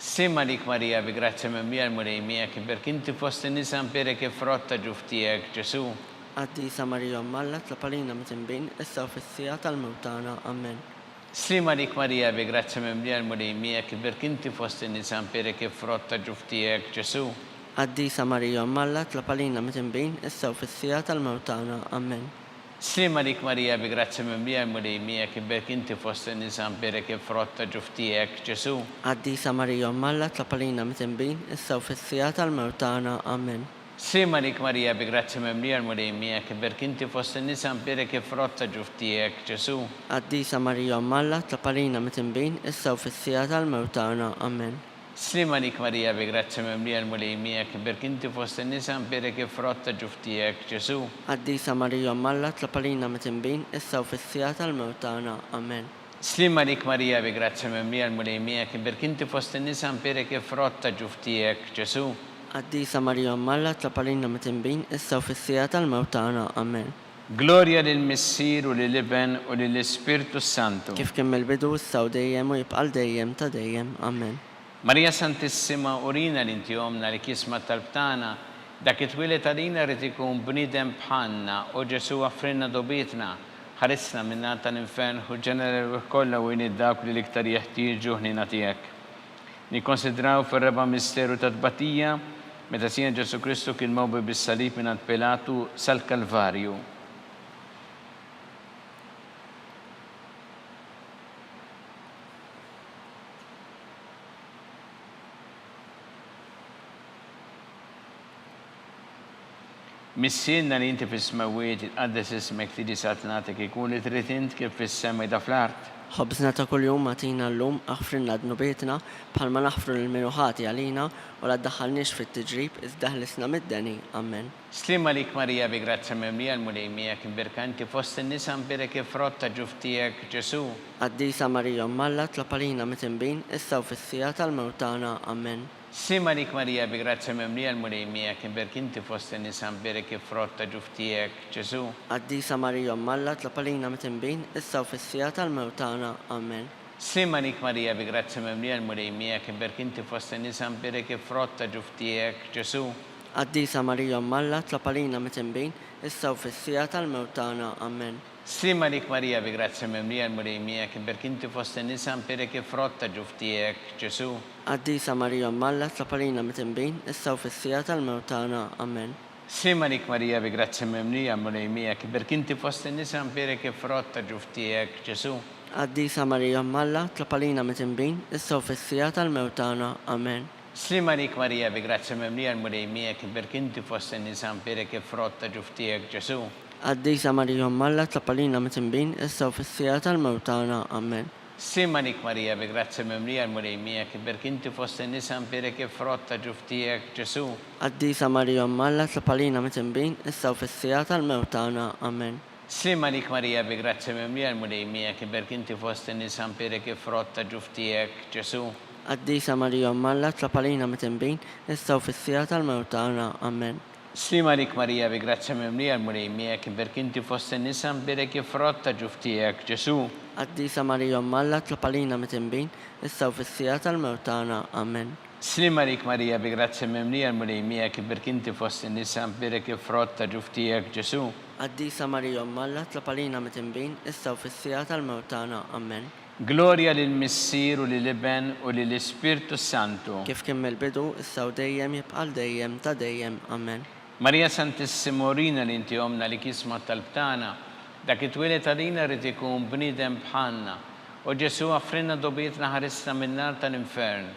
Sliem għalik Marija bi grazzja mimlija l-Mulej miegħek imbierk inti fost in-nisa mbierek il-frott ta' ġuf tiegħek, Ġesù. Qaddisa Marija Omm Alla, tlob għalina mitinbin, issa u fis-siegħa tal-mewt tagħna. Ammen. Sliem għalik Marija bi grazzja mimlija l-Mulej miegħek imbierk inti fost in-nisa mbierek il-frott ta' ġuf tiegħek, Ġesù. Qaddisa Marija Omm Alla, tlob għalina mitinbin, issa u fis-siegħa tal-mewt tagħna. Ammen. Sliem għalik Marija bi grazzja mimlija l-Mulej miegħek imbierk inti fost in-nisa mbierek il-frott ta' ġuf tiegħek, Ġesù. Qaddisa Marija Omm Alla tlob għalina midinbin issa u fis-siegħa tal-mewt tagħna. Amen. Sliem għalik Marija bi grazzja mimlija l-Mulej miegħek imbierk inti fost in-nisa mbierek il-frott ta' ġuf tiegħek, Ġesù. Qaddisa Marija Omm Alla tlob għalina midinbin issa u fis-siegħa tal-mewt tagħna. Amen. Sliem għalik Marija bi grazzja mimlija l-Mulej miegħek imbierk inti fost in-nisa mbierek il-frott ta' ġuf tiegħek, Ġesù. Qaddisa Marija Omm Alla tlob għalina midinbin issa u fis-siegħa tal-mewt tagħna. Amen. Sliem għalik Marija bi grazzja mimlija l-Mulej miegħek imbierk inti fost in-nisa mbierek il-frott ta' ġuf tiegħek, Ġesù. Qaddisa Marija Omm Alla tlob għalina midinbin issa u fis-siegħa tal-mewt tagħna. Amen. Glorja lill-Missier u lill-Iben u lill-Ispirtu s-Santu. Kif kien mill-bidu, issa u dejjem u jibqa' għal dejjem ta' dejjem. Amen. Marija Santissima, urina li inti Ommna li kisma t-talb tagħna, dak li twieled għalina ried ikun bniedem bħalna, o Ġesù aħfrilna dgħubietna, ħarisna min-nar tal-infern, ħuġġena l-erwieħ kollha u għin 'il dawk li l-iktar jeħtieġu ħniena tiegħek. Nikkonsidraw fir-raba' misteru tat-tbatija, meta Sidna Ġesù Kristu kien mgħobbi bis-salib mingħand Pilatu sal-Kalvarju. Missierna li inti fis-smewwiet, jitqaddes ismek, tiġi saltnatek, ikun li trid int kif fis-sema ida fl-art. Ħobżna ta' kuljum agħtina llum, aħfrilna dnubietna, bħalma naħfru lil min hu ħati għalina, u la ddaħħalniex fit-tiġrib, iżda ħlisna mid-deni. Ammen. Sliem għalik Marija bi grazzja mimlija l-Mulej miegħek imbierka inti fost in-nisa mbierek il-frott ta' ġuf tiegħek Ġesù. Qaddisa Marija Omm Alla tlob għalina mitinbin, issa u fis-siegħa tal-mewt tagħna. Ammen. Sliem għalik Marija bi grazzja mimlija l-Mulej miegħek imbierk inti fost in-nisa mbierek il-frott ta' ġuf tiegħek, Ġesù. Qaddisa Marija Omm Alla tlob għalina mitinbin, issa u fis-siegħa tal-mewt tagħna. Amen. Sliem għalik Marija bi grazzja mimlija l-Mulej miegħek imbierk inti fost in-nisa mbierek il-frott ta' ġuf tiegħek, Ġesù. Qaddisa Marija Omm Alla tlob għalina mitinbin, issa u fis-siegħa tal-mewt tagħna. Amen. Sliem għalik Marija bi grazzja mimlija l-Mulej miegħek imbierk inti fost in-nisa mbierek il-frott ta' ġuf tiegħek, Ġesù. Qaddisa Marija Omm Alla tlob għalina mitinbin, issa u fis-siegħa tal-mewt tagħna. Amen. Sliem għalik Marija bi grazzja mimlija, l-Mulej miegħek, imbierk inti fost in-nisa mbierek il-frott ta' ġuf tiegħek, Ġesù. Qaddisa Marija Omm Alla tlob għalina mitinbin, issa u fis-siegħa tal-mewt tagħna. Amen. Sliem għalik Marija bi grazzja mimlija, l-Mulej miegħek, imbierk inti fost in-nisa mbierek il-frott ta' ġuf tiegħek, Ġesù. Qaddisa Marija Omm Alla tlob għalina mitinbin, issa u fis-siegħa tal-mewt tagħna. Amen. Sliem għalik Marija bi grazzja mimlija l-Mulej miegħek imbierk inti fost in-nisa mbierek il-frott ta' ġuf tiegħek Ġesù. Qaddisa Marija Omm Alla tlob għalina mitinbin issa u fis-siegħa tal-mewt tagħna. Amen. Sliem għalik Marija bi grazzja mimlija l-Mulej miegħek imbierk inti fost in-nisa mbierek il-frott ta' ġuf tiegħek Ġesù. Qaddisa Marija Omm Alla tlob għalina mitinbin issa u fis-siegħa tal-mewt tagħna. Amen. Sliem għalik Marija bi grazzja mimlija l-Mulej miegħek imbierk inti fost in-nisa mbierek il-frott ta' ġuf tiegħek Ġesù. Qaddisa Marija Omm Alla tlob għalina mitinbin, issa u fis-siegħa tal-mewt tagħna. Amen. Sliem għalik Marija bi grazzja mimlija l-Mulej miegħek imbierk inti fost in-nisa mbierek il-frott ta' ġuf tiegħek Ġesù. Qaddisa Marija Omm Alla tlob għalina mitinbin, issa u fis-siegħa tal-mewt tagħna. Amen. Glorja lill-Missier u lill-Iben u lill-Ispirtu s-Santu. Kif kien mill-bidu, issa u dejjem, jibqa' għal dejjem ta' dejjem. Amen. Marija Santissima urina li inti Ommna li kisma t-talb tagħna. Dak li twieled għalina ried ikun bniedem bħalna. O Ġesù aħfrilna dgħubietna ħarisna min-nar tal-infern.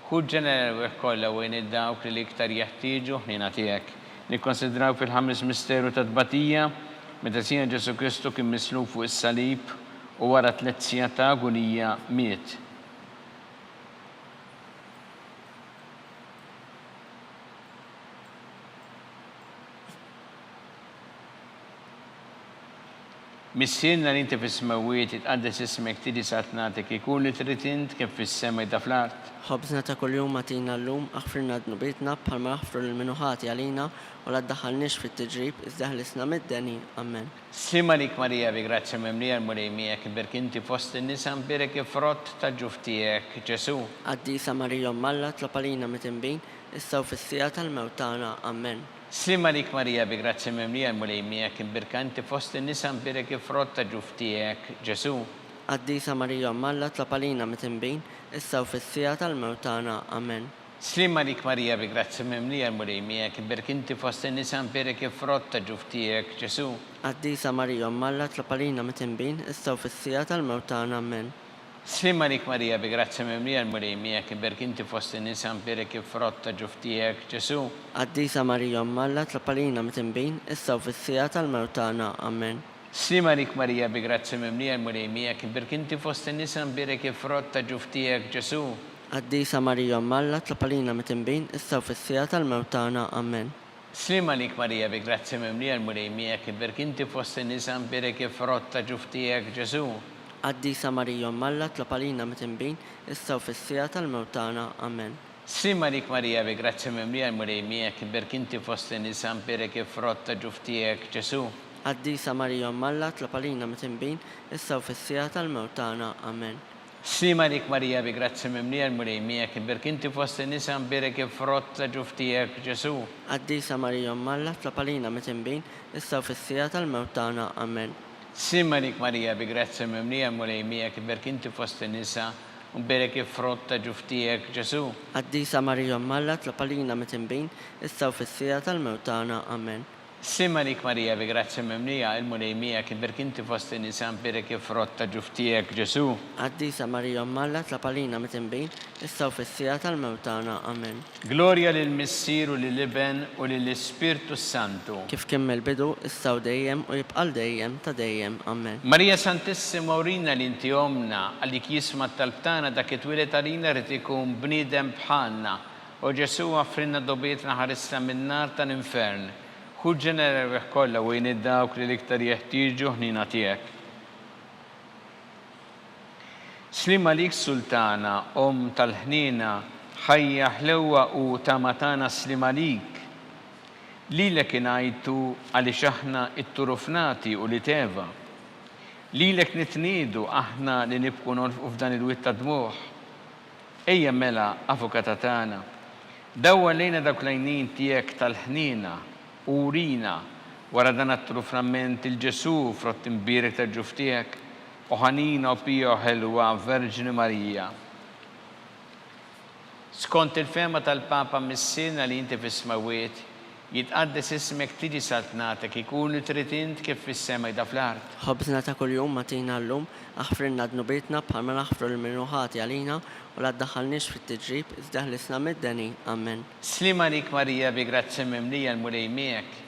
Ħu ġenna l-erwieħ kollha u għin 'il dawk li l-iktar jeħtieġu ħniena tiegħek. Nikkonsidraw fil-ħames misteru tat-tbatija, meta Sidna Ġesù Kristu kien mislub fuq is-salib u wara tlett sigħat ta' agunija miet. Missierna li inti fis-smewwiet, jitqaddes ismek, tiġi saltnatek, ikun li trid int kif fis-sema ida fl-art. Ħobżna ta' kuljum agħtina llum, aħfrilna dnubietna, bħalma naħfru lil min hu ħati għalina, u la ddaħħalniex fit-tiġrib, iżda ħlisna mid-deni. Amen. Sliem għalik Marija bi grazzja mimlija l-Mulej miegħek imbierk inti fost in-nisa mbierek il-frott tal-ġuf tiegħek, Ġesù. Qaddisa Marija Omm Alla tlob għalina midinbin, issa u fis-siegħa tal-mewt tagħna. Amen. Sliem għalik Marija bi grazzja mimlija l-Mulej miegħek imbierka inti fost in-nisa mbierek il-frott ta' ġuf tiegħek, Ġesù. Qaddisa Marija Omm Alla tlob għalina midinbin, issa u fis-siegħa tal-mewt tagħna. Amen. Sliem għalik Marija bi grazzja mimlija l-Mulej miegħek, imbierek inti fost in-nisa mbierek il-frott ta' ġuf tiegħek, Ġesù. Qaddisa Marija Omm Alla itlob għalina mitinbin issa u fis-siegħa tal-mewt tagħna Ammen. Sliem għalik Marija bi grazzja mimlija l-Mulej miegħek, imbierek inti fost in-nisa mbierek il-frott ta' ġuf tiegħek, Ġesù. Qaddisa Marija Omm Alla itlob għalina mitinbin issa u fis-siegħa tal-mewt tagħna Ammen. Sliem għalik Marija bi grazzja mimlija l-Mulej miegħek, imbierek inti fost in-nisa mbierek il-frott ta' ġuf tiegħek, Ġesù. Qaddisa Marija Omm Alla itlob għalina mitinbin issa u fis-siegħa tal-mewt tagħna. Ammen. Sliem għalik Marija bi grazzja mimlija l-Mulej miegħek imbierek inti fost in-nisa mbierek il-frott ta' ġuf tiegħek Ġesù. Qaddisa Marija Omm Alla itlob għalina mitinbin issa u fis-siegħa tal-mewt tagħna. Ammen. Sliem għalik Marija bi grazzja mimlija l-Mulej miegħek imbierek inti fost in-nisa mbierek il-frott ta' ġuf tiegħek Ġesù. Qaddisa Marija Omm Alla itlob għalina mitinbin issa u fis-siegħa tal-mewt tagħna. Ammen. Sliem għalik Marija bi grazzja mimlija l-Mulej miegħek imbierek inti fost in-nisa mbierek il-frott ta' ġuf tiegħek Ġesù. Qaddisa Marija Omm Alla tlob għalina mitinbin issa u fis-siegħa tal-mewt tagħna. Ammen. Sliem għalik Marija bi grazzja mimlija l-Mulej miegħek imbierek inti fost in-nisa u mbierek il-frott ta' ġuf tiegħek Ġesù. Qaddisa Marija Omm Alla tlob għalina mitinbin issa u fis-siegħa tal-mewt tagħna. Ammen. Sliem għalik Marija bi grazzja mimlija, il-Mulej miegħek, imbierk inti fost in-nisa mbierek il-frott ta' ġuf tiegħek, Ġesù. Qaddisa Marija Omm Alla tlob għalina mitinbin, issa u fis-siegħa tal-mewt tagħna. Amen. Glorja lill-Missier u lill-Iben u lill-Ispirtu s-Santu. Kif kien mill-bidu, issa u dejjem, u jibqa' għal dejjem ta' dejjem. Amen. Marija Santissima urina li inti Ommna, għalik jisma' t-talb tagħna dak li twieled għalina ried ikun bniedem bħalna, O Ġesù, aghfrilna dnubietna ħarisna min-nar tal-infern. Ħu l-ġenna l-erwieħ kollha u għin 'il dawk li l-iktar jeħtieġu ħniena tiegħek. Sliem għalik Sultana, Omm tal-ħniena, ħajja, ħlewwa u tama tagħna sliem għalik. Lilek ingħajtu għaliex aħna itturufnati ulied Eva. Lilek nitniedu aħna li nibku nolfqu f'dan il-wied ta' dmugħ. Ejja mela, Avukata tagħna, dawwar lejna dawk l-għajnejn tiegħek tal-ħniena u urina, wara dan għat-truframent, 'il Ġesù, frott imbierek tal-ġuf tiegħek, o ħanina u pija u ħelwa Verġni Marija. Skont il-fehma tal-Papa Missierna li inti fis-smewwiet, Jitqaddes ismek, tiġi saltnatek, ikun li trid int kif fis-sema jda fl-art. Ħobżna ta' kuljum agħtina llum, aħfrilna dnubietna bħalma naħfru lil min hu ħati għalina, u la ddaħħalniex fit-tiġrib, iżda ħlisna mid-deni. Ammen. Sliem għalik Marija bi grazzja mimlija l-Mulej miegħek,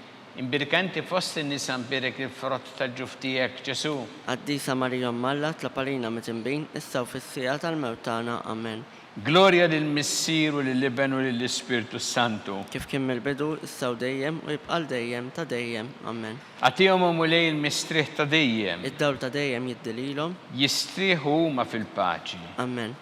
imbierka inti fost in-nisa mbierek il-frott tal-ġuf tiegħek, Ġesù. Qaddisa Marija Omm Alla, itlob għalina midinbin, issa u fis-siegħa tal-mewt tagħna. Ammen. Glorja lill-Missier u lill-Iben u lill-Ispirtu s-Santu. Kif kien mill-bidu, issa u dejjem, u jibqa' għal dejjem ta' dejjem. Ammen. Agħtihom, o Mulej, il-mistrieħ ta' dejjem. Id-dawl ta' dejjem jiddi lilhom. Jistrieħu huma fil-paċi. Ammen.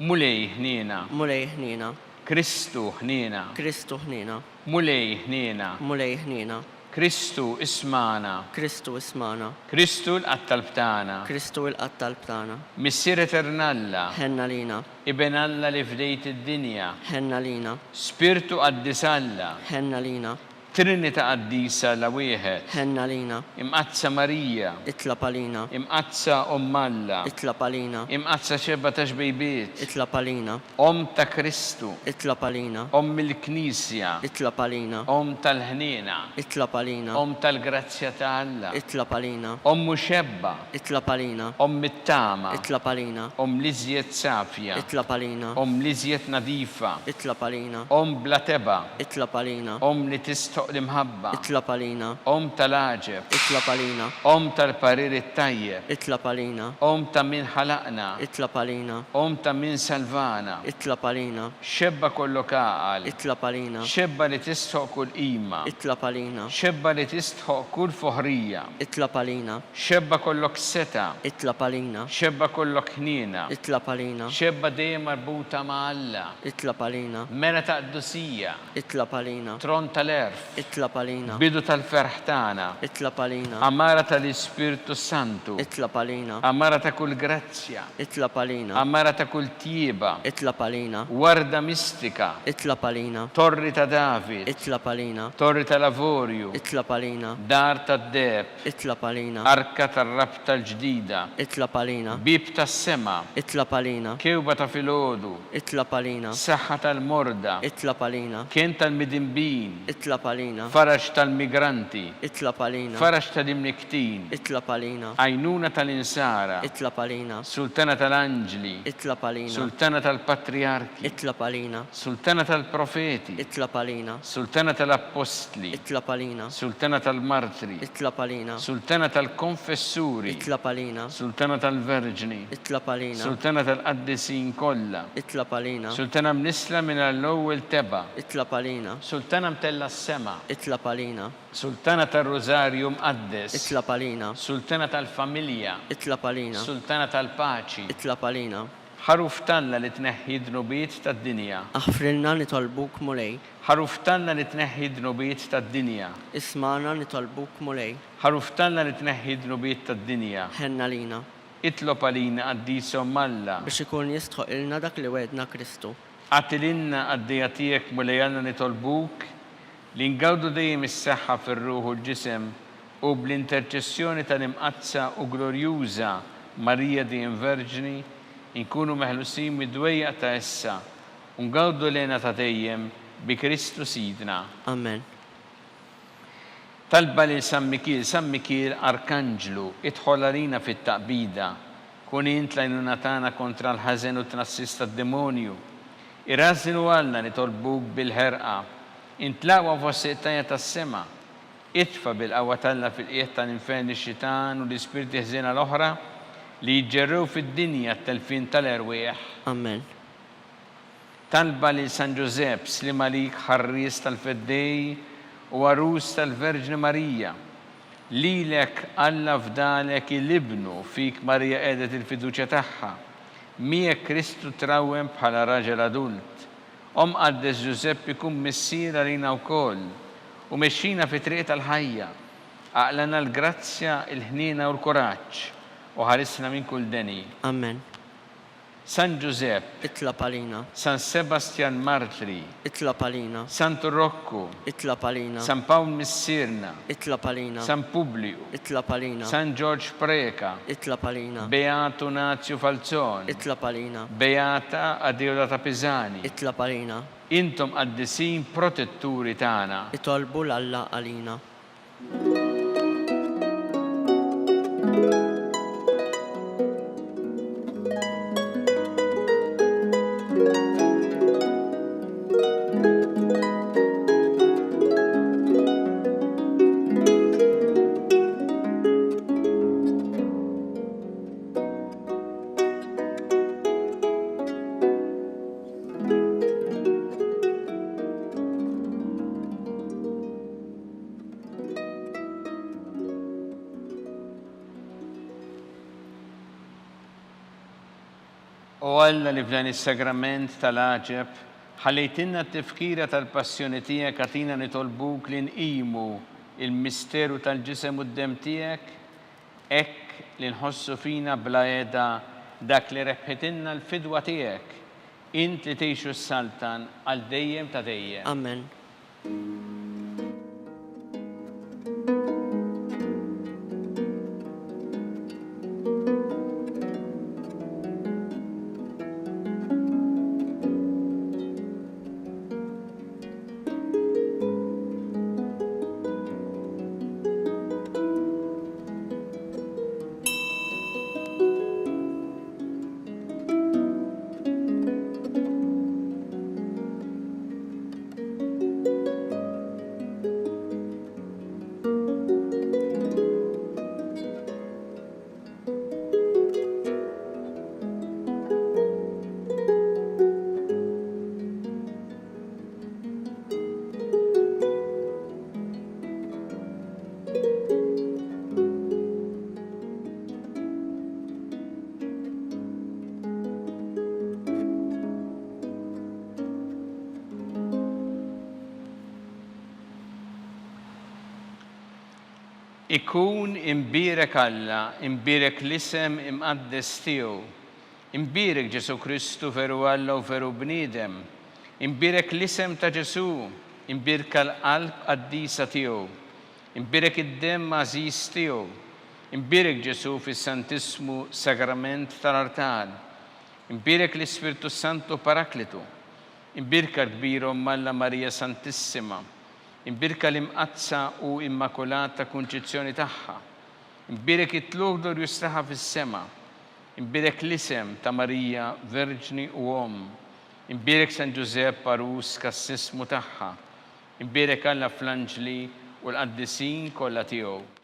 Mulej, ħniena. Mulej, ħniena. Kristu, ħniena. Kristu, ħniena. Mulej, ħniena. Mulej, ħniena. Kristu, ismagħna. Kristu, ismagħna. Kristu, ilqa' t-talb tagħna. Kristu, ilqa' t-talb tagħna. Missier etern Alla. Ħenn għalina. Iben Alla li fdejt id-dinja. Ħenn għalina. Spirtu qaddis Alla. Ħenn għalina. Trinità qaddisa Alla wieħed. Ħenn għalina. Imqaddsa Marija. Itlob għalina. Imqaddsa Omm Alla. Itlob għalina. Imqaddsa xebgħa ta' xbejbiet. Itlob għalina. Omm ta' Kristu. Itlob għalina. Omm il-Knisja. Itlob għalina. Omm tal-ħniena. Itlob għalina. Omm tal-grazzja ta' Alla. Itlob għalina. Omm u xebba. Itlob għalina. Omm it-tama. Itlob għalina. Omm l-iżjed safja. Itlob għalina. Omm l-iżjed nadifa. Itlob għalina. Omm bla tebgħa. Itlob għalina. Omm li tistħoq l-imħabba. Itlob għalina. Omm tal-għaġeb. Itlob għalina. Omm tal-parir it-tajjeb. Itlob għalina. Omm ta' min ħalaqna. Itlob għalina. Omm ta' min salvana. Itlob għalina. Xebba kollok għaqal. Itlob għalina. Xebba li tistħoq kull qima. Itlob għalina. Xebba li tistħoq kull foħrija. Itlob għalina. Xebba kollok setgħa. Itlob għalina. Xebba kollok ħniena. Itlob għalina. Xebba dejjem marbuta ma' Alla. Itlob għalina. Mera ta' qdusija. Itlob għalina. Tron tal-għerf. Itlob għalina. Bidu tal-ferħ tagħna. Itlob għalina. Għamara tal-Ispirtu s-Santu. Itlob għalina. Għamara ta' kull grazzja. Itlob għalina. Għamara ta' kull tjieba. Itlob għalina. Warda mistika. Itlob għalina. Torri ta' David. Itlob għalina. Torri tal-avorju. Itlob għalina. Dar tad-deheb. Itlob għalina. Arka tar-rabta l-ġdida. Itlob għalina. Bieb tas-sema. Itlob għalina. Kewba ta' filgħodu. Itlob għalina. Saħħa tal-morda. Itlob għalina. Kenn tal-midinbin. Itlob għalina. Faraġ tal-migranti. Itlob għalina. Faraġ tal-imnikktin. Itlob għalina. Għajnuna tal-insara. Itlob għalina. Sultana tal-anġli. Itlob għalina. Sultana tal-patrijarki. Itlob għalina. Sultana tal-profeti. Itlob għalina. Sultana tal-appostli. Itlob għalina. Sultana tal-martri. Itlob għalina. Sultana tal-konfessuri. Itlob għalina. Sultana tal-verġni. Itlob għalina. Sultana tal-qaddisin kollha. Itlob għalina. Sultana mnissla mingħajr l-ewwel tebgħa. Itlob għalina. Sultana mtellgħa s-sema. Itlob għalina. Sultana tar-Rużarju Mqaddes. Itlob għalina. Sultana tal-familja. Itlob għalina. Sultana tal-paċi. Itlob għalina. Ħaruf t'Alla li tneħħi d-dnubiet tad-dinja. Aħfrilna nitolbuk Mulej. Ħaruf t'Alla li tneħħi d-dnubiet tad-dinja. Ismagħna nitolbuk Mulej. Ħaruf t'Alla li tneħħi d-dnubiet tad-dinja. Ħenn għalina. Itlob għalina Qaddis Omm Alla. Biex ikun jistħoqilna dak li wegħdna Kristu. Agħti lilna qaddejja tiegħek Mulej Alla nitolbuk li ngawdu dejjem is-saħħa fir-ruħ u l-ġisem u bl-interċessjoni tal-Imqaddsa u Glorjuża Marija dejjem Verġni, inkunu meħlusin mid-dwejjaq ta' issa u ngawdu l-hena ta' dejjem bi Kristu Sidna. Amen. Talba lil San Mikiel San Mikiel Arkanġlu, idħol għalina fit-taqbida. Kun int l-għajnuna tagħna kontra l-ħażen u t-tnassis tad-demonju. Irażżnu għalna nitolbuk bil-ħerqa. Int l-aqwa fost il-qtajja' tas-sema. Itfa' bil-qawwa t'Alla fil-qiegħ tal-infern ix-xitan u l-ispirti ħżiena l-oħra li jiġġerrew fid-dinja għat-telfien tal-erwieħ. Amen. Talba lil San Ġużepp, Sliem għalik ħarries tal-Feddej u għarus tal-Verġni Marija. Lilek Alla fdalek 'il Ibnu, fik Marija qiegħdet il-fiduċja tagħha. Miegħek Kristu trawwem bħala raġel adult. O Mqaddes Ġużeppi kun missier għalina wkoll u mexxina fit-triq tal-ħajja. Aqlagħna l-grazzja, il-ħniena u l-kuraġġ u ħarisna minn kull deni. Amen. San Ġużepp. Itlob għalina. San Sebastjan Martri. Itlob għalina. Santu Rokku. Itlob għalina. San Pawl Missierna. Itlob għalina. San Publiju. Itlob għalina. San Ġorġ Preca. Itlob għalina. Beatu Nazju Falzon. Itlob għalina. Beata Adeodata Pisani. Itlob għalina. Intom qaddisin protetturi tagħna. Itolbu 'l Alla għalina. O Alla li f'dan is-sagrament tal-għaġeb ħallejtilna t-tifkira tal-passjoni tiegħek agħtina nitolbuk li nqimu l-misteru tal-ġisem u d-demm tiegħek hekk li nħossu fina bla heda dak li rebħitilna l-fidwa tiegħek, int li tgħix u ssaltan għal dejjem ta' dejjem. Amen. Ikun imbierek Alla, imbierek l-isem imqaddes tiegħu. Imbierek Ġesù Kristu veru Alla u veru bniedem. Imbierek l-isem ta' Ġesù, imbierka l-qalb qaddisa tiegħu. Imbierek id-demm għażiż tiegħu. Imbierek Ġesù fis-Santissmu Sagrament tal-artal. Imbierek l-Ispirtu s-Santu Paraklitu. Imbierka l-kbira Omm Alla Marija Santissima. Imbierka l-Imqaddsa u Immakulata Kunċizzjoni tagħha. Imbierek it-tlugħ glorjuż tagħha fis-sema. Imbierek l-isem ta' Marija Verġni u Omm. Imbierek San Ġużepp għarus kassismu tagħha. Imbierek Alla fl-anġli u l-qaddisin kollha tiegħu.